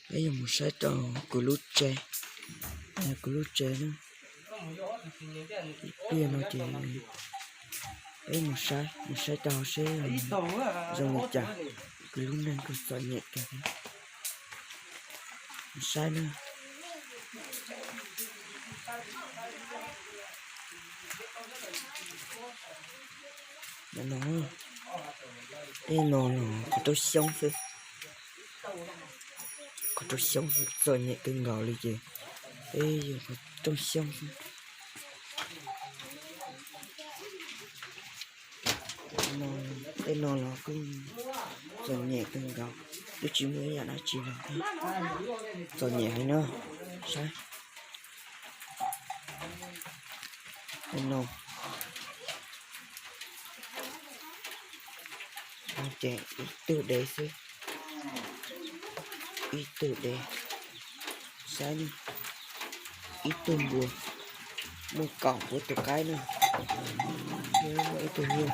Peb yuav mus saib rau kuv lub tsev, kuv lub tsev na. Ib pliag no ces peb mus saib, mus saib rau seb zoo li cas. Kuv lub neej kuj txom nyem kawg thiab. Mus saib na. Tej no los qhov rooj xyoob xwb. Qhov rooj xyoob xwb, txom nyem kawg nkaus li ces peb yuav qhov rooj xyoob xwb. Tej no los kuj txom nyem kawg nkaus, twb tsis muaj ib yam dab tsi los thiab. Txom nyem heev na. Saib. Tej no ces ib tug dev xwb, ib tug dev. Saib, ib tug npua, muaj kaum pua tus qaib na, muaj ib tug nyuj,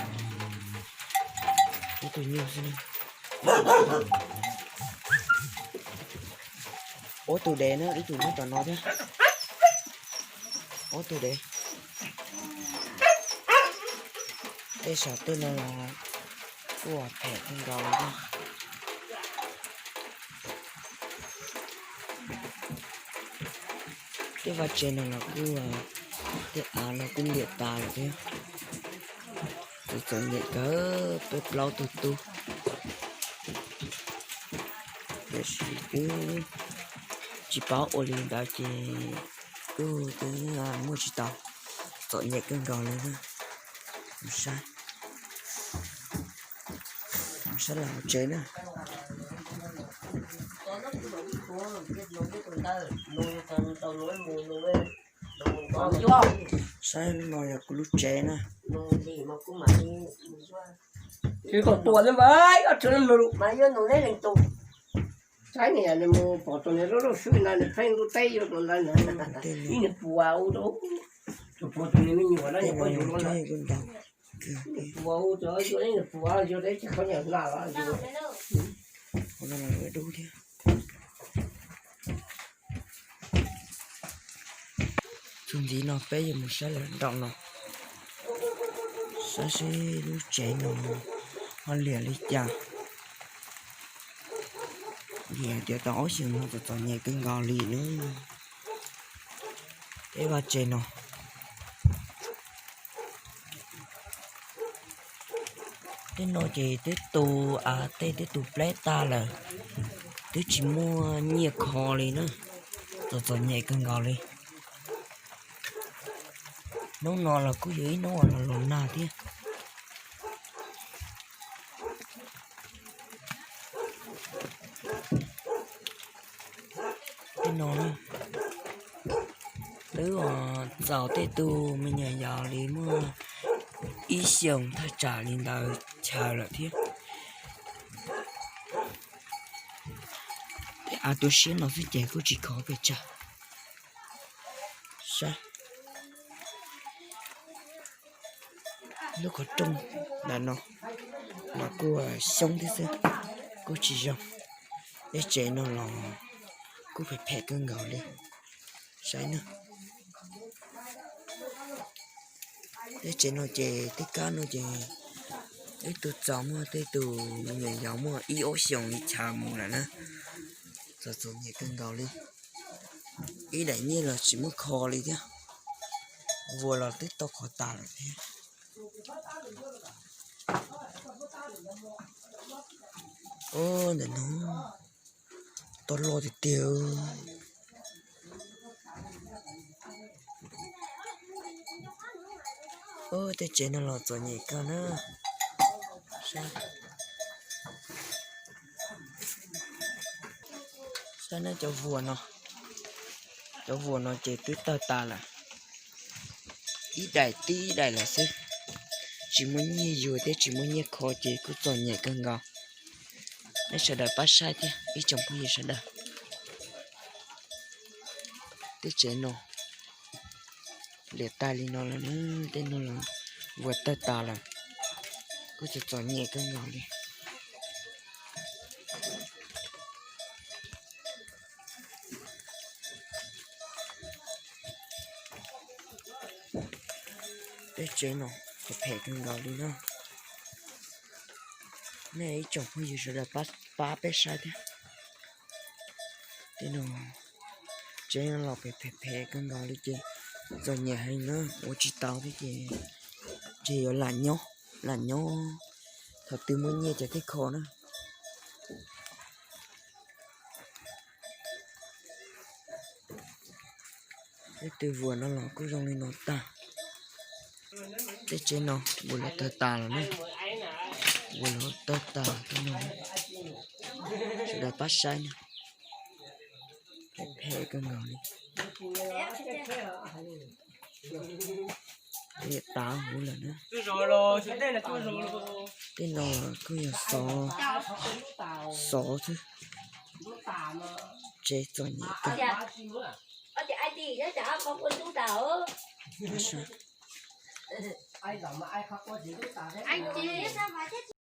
ib tug nyuj xwb na. Ob tug dev na, ib tug nyob tom no thiab. Ob tug dev. Tej saum tej no los kuj phem kawg nkaus li thiab. Tej vaj tsev no los kuj, tej av no kuj liam tas lawm thiab. Txom txom nyem kawg, peb plaub tug tub. Tiam sis twb tsis paub ua li ntawd ces kuj twb muaj tsis tau, txom nyem kawg nkaus li na. Mus saib, mus saib lawv hauv tsev na. Saib no yog kuv lub tsev na. Tus tua ne, saib nws mus pom tus niag lub lub swb no nws pheej ntuj teb yuav tus ntawd na. Ib niag puas ub, tus puas tus niag me nyuam na, puas ub, tus niag puas yuav ib niag puas yuav tsis qhov niag na los yus. Txuas ntxiv no peb yuav mus saib lawv nraum no, saib seb lub tsev no ho liam li cas. Vim hais tias tau ob xyoos no txom txom nyem kawg nkaus li na. Peb vaj tsev no, tej no ces twb tu, av tej twb tu pleb tag lawm, twb tsis muaj nyiaj kho li na, txom txom nyem kawg nkaus li. Hnub no los kuj yog ib hnub uas los los nag thiab. Tej no twb txaus tej tug me nyuam yaus li muaj ib xyoos thaj tsam li ntawd chaw lawm thiab. Tej av tu siab no xwb ces kuj tsis khov pes tsawg. Saib lub qhov rooj ntawm no los kuj xyoob thiab xwb, kuj tsis zoo. Tej tsev no los kuj phem phem kawg nkaus li. Saib na, tej tsev no ces tej kab no ces ib tug txaus muaj tej tus me nyuam yaus muaj ib ob xyoos li chaw mus lawm na. Txom txom nyem kawg nkaus li. Ib daim nyiaj los tsis muaj kho li thiab. Vuas los twb tau qhov tas lawm thiab. Ub, ntawm no tau loj tiag tiag. Ub, tej tsev no los txom nyem kawg na. Saib na, cov vuas no, cov vuas no ces twb tawg tas lawm. Ib daim tib ib daim lawm xwb. Tsis muaj nyiaj yuav thiab tsis muaj nyiaj kho ces kuj txom nyem kawg nkaus. Nej sawv daws pab saib thiab ib tsoom phooj ywg sawv daws. Tej tsev no liam tas li no lawm, tej no los vuas tawg tas lawm, kuj txom txom nyem kawg nkaus li. Tej tsev no phem phem kawg nkaus li na. Nej ib tsoom phooj ywg sawv daws pab peb saib thiab. Tej no tsev no los phem phem phem kawg nkaus li ces txom nyem heev na, ua tsis tau thiab ces ntshe yuav lam nyob, lam nyob thaum twg muaj nyiaj ces thiaj kho na. Tej tw vuas no los kuj zoo li no tag. Tej tsev no vuas los tawg tas lawm na, vuas los tawg tas tej no. Sawv daws pab saib na, phem kawg nkaus li. Tej tas huv lawm na. Tej no los kuj yog xov, xov xwb. Tsev txom nyem kawg.